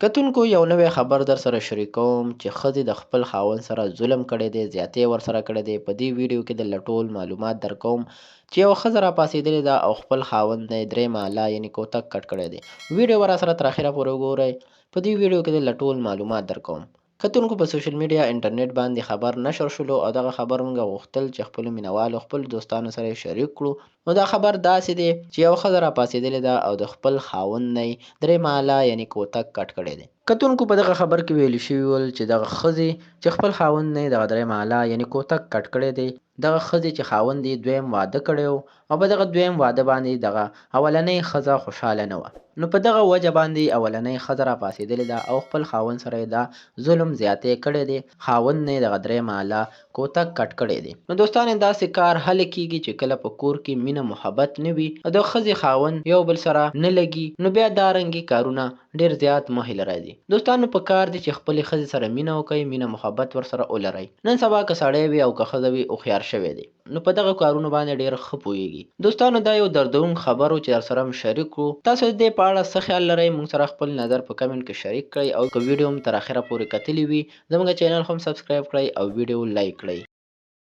کتونکو یو نوی خبر درسره شریکوم چې ښځې د خپل خاوند سره ظلم کړی دی، زیاتی یې ورسره کړی دی. په دې ویډیو کې درله ټول معلومات درکوم چې یوه ښځه راپاڅېدلې ده او خپل خاوند نه یې درېیمه اله یعنې کوتک کټ کړی دی. ویډیو به راسره تر اخره پورې وګورئ. په دې ویډیو کې درله ټول معلومات درکوم. کتونکو په سوشل میډیا انټرنیټ باندې خبر نشر شولو او دغه خبر مونږ غوښتل چې خپلو مینوالو خپلو دوستانو سره یې شریک کړو. نو دا خبر داسې دی چې یوه ښځه راپاڅېدلې ده او د خپل خاوند نه یې درېیمه اله یعنې کوتک کټ کړی دی. کتونکو په دغه خبر کې ویل شوي ول چې دغه ښځې چې خپل خاوند نه یې دغه درېیمه اله یعنې کوتک کټ کړی دی، دغه ښځې چې خاوند یې دویم واده کړی و او په دغه دویم واده باندې دغه اولنۍ ښځه خوشحاله نه وه، نو په دغه وجه باندې اولنۍ ښځه راپاڅېدلې ده او خپل خاوند سره یې دا ظلم زیاتی کړی دی، خاوند نه یې دغه درېیمه اله کوتک کټ کړی دی. نو دوستانو داسې کار هله کیږي چې کله په کور کې مینه محبت نه وي او د ښځې خاوند یو بل سره نه لګي، نو بیا دا رنګې کارونه ډیر زیات مخې له راځي. دوستانو په کار دي چې خپلې ښځې سره مینه وکړئ، مینه محبت ورسره ولرئ. نن سبا که سړی وي او که ښځه وي هوښیار شوی دی، نو په دغه کارونو باندې ډیر ښه پوهیږي. دوستانو دا یو دردونک خبر و چې درسره هم شریک کړو. تاسو د دې په اړه څه خیال لرئ؟ موږ سره خپل نظر په کمنټ کې شریک کړئ او که ویډیو هم تر اخره پورې کتلې وي زموږ چینل هم سبسکرایب کړئ او ویډیو لایک کړئ.